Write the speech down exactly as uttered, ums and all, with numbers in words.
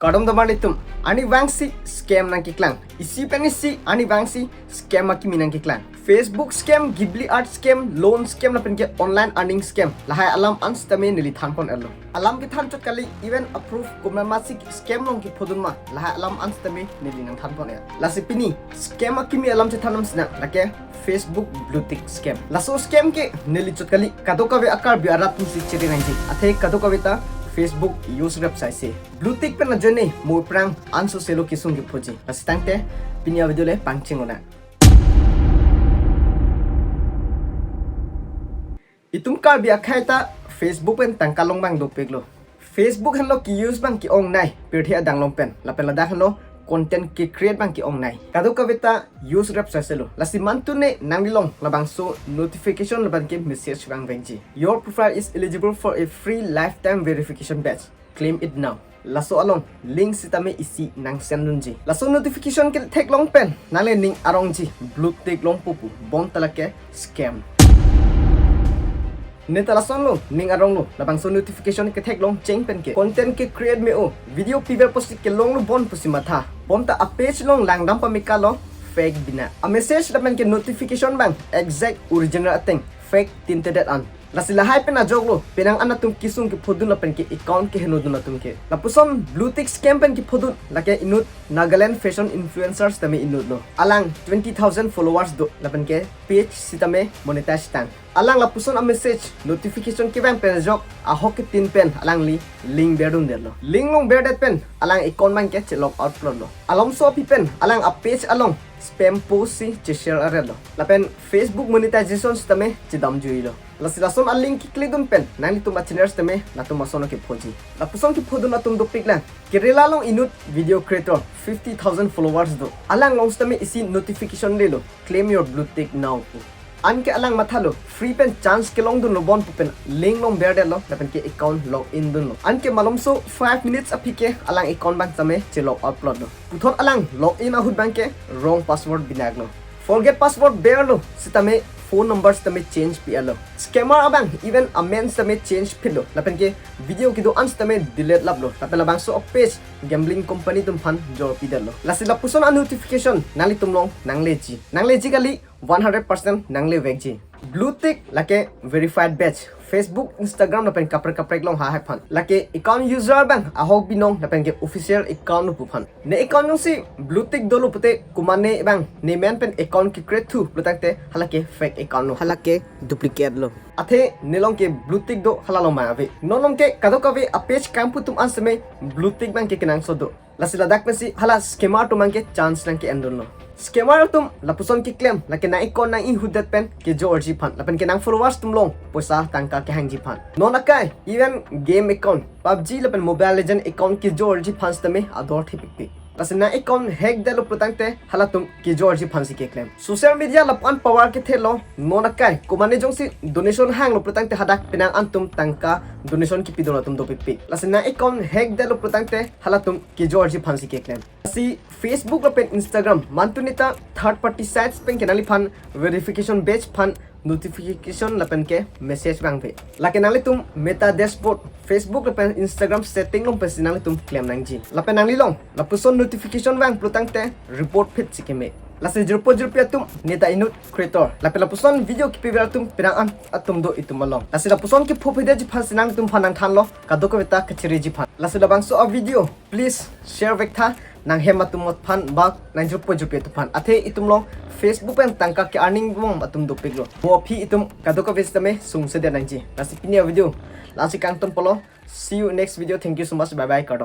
Kardom damar ilitum. Arnivangsi scam nangkeklang. Isi pen isi arnivangsi scam akimi nangkeklang. Facebook scam, Ghibli Art scam, loan scam lapen ke online earning scam. Lahai alam an sitame neli thanpon-etlo. Alam kethan chot kali, even approve komatmatsi scam along kephodun ma, lahai alam an sitame neli nangthanpon-et. Lasi pini scam akimi alam chethan nang sinang, lake Facebook blue tick scam. Laso scam ke neli chot kali, kadokave a-Karbi arat atumsi chere nangji. Athe kadokave ta Facebook use rep saise. Blue tick pen ajoine mo aphrang anso selo kesung kephoji. Lasi tangte pini a-video le pangcheng-o nang. Itum Karbi akhei ta Facebook pen tangka long abang dopiklo. Facebook henlo ke-use abang ke-ongnei, pirthe adang along pen. Lapen ladak henlo content ke-create abang ke-ongnei. Kadokave ta use rep saiselo. Lasi mantune nanglilong labangso notification lapen ke message abang vekji. Your profile is eligible for a free lifetime verification badge. Claim it now. Laso along link sitame isi nang send dunji. Laso notification ketheklong pen nangle ning arongji, blue tick longpo pu, bonta lake scam. Ne ta lasonlo, ning aronglo, labangso notification ketheklong cheng pen ke content ke-create me-o, video piver pusi kelonglo bon pusi matha. Bonta a-page along langdam pame kalo, fake bina. A-message lapen ke notification abang exact original ateng, fake tintedet an. Lasi lahai pen ajoklo, penang an atum kesung kephodun lapen ke account kehenodun atum ke. Lapuson blue tick scam pen kephodun, lake inut Nagaland fashion influencer sitame inutlo. Alang twenty thousand followers do, lapen ke page sitame monetize tang. Alang lapuson a-message notification kevang pen ajok, ahok ketin pen alangli link berdundetlo. Link along berdet pen alang account abang ke che-log out plotlo. Alamso aphi pen alang a-page along spam post si che-share aretlo. Lapen Facebook monetization sitame chedamjuilo. Lasi lason a-link ke-click dun pen nanglitum a-channel sitame latum ason kephoji. Lapuson kephodun atum dopiklang. Kerala along inut video creator, fifty thousand followers do. Alang along sitame isi notification lelo, "Claim your blue tick now" pu. Anke alang mathalo, free pen chance kelongdunlo bon pu pen link along berdetlo, lapen ke account log in dunlo. Anke malomso five minutes aphi ke alang account abang sitame che-log out plotlo. Puthot alang log in ahut abang ke wrong password binaklo. Forget password berlo, sitame phone number sitame change pi-etlo. Scammer abang even amen sitame change phitlo, lapen ke video kedo-an sitame delete laplo, lapen labangso a-page gambling company atum aphan jorpidetlo. Lasi lapuson a-notification nanglitum along nangleji. Nangleji kali, one hundred percent nanglevekji. Blue tick lake verified badge. Facebook, Instagram lapen kaprek kaprek along lahai aphan. Lake account user abang ahok binong lapen ke official account pu aphan. Ne account jongsi blue tick dolo pute komatne abang ne men pen account ke-create thu pulotangte halake fake account lo, halake duplicate lo. Athe nelong ke blue tick do, hala along ma ave. Non along ke kadokave a-page kangpu atum an sitame blue tick abang ke kenangsot do. Lasi ladak pensi hala scammer atum abang ke chance nangke-endunlo. Scammer atum lapuson keklem, lake nang account nang-inghudet pen kejor-ji aphan, lapen ke nang followers atum along poisa tangka kehangji aphan. Non akai, even game account, PUBG lapen Mobile Legend account kejor-ji aphan sitame ador thepikpik. Lasi nang account hack detlo pulotangte halatum kejor-ji aphansi keklem. Social media lapu-an power kethelo, non akai komatne jongsi donation hanglo pulotangte hadak penang an atum tangka donation kepidun atum dopikpik. Lasi nang account hack detlo pulotangte halatum kejor-ji aphansi keklem. Lasi Facebook lapen Instagram, mantune ta third party sites pen ke nangliphan verification badge aphan notification lapen ke message abang ave. Lake nanglitum Meta dashboard, Facebook lapen Instagram setting along pensi nanglitum klem nangji. Lapen nanglilong lapuson notification vang pulotangte report phitsi keme. Lasi jirpo jirpi atum, ne ta inut creator, lapen lapuson video kepiver atum penang an atum do itum along. Lasi lapuson kepho phidetji aphansi nangtum aphan nangthanlo, kadokave ta kachereji aphan. Lasi labangso a-video please share vektha, nanghem atum aphan ba nang jirpo jirpi atum aphan. Athe itum along Facebook pen tangka ke-earning bom atum dopiklo. Mo aphi itum kadokave sitame sungsedet nangji. Lasi pini a-video lasi kangtonpolo. See you next video. Thank you so much. Bye bye. Kardom.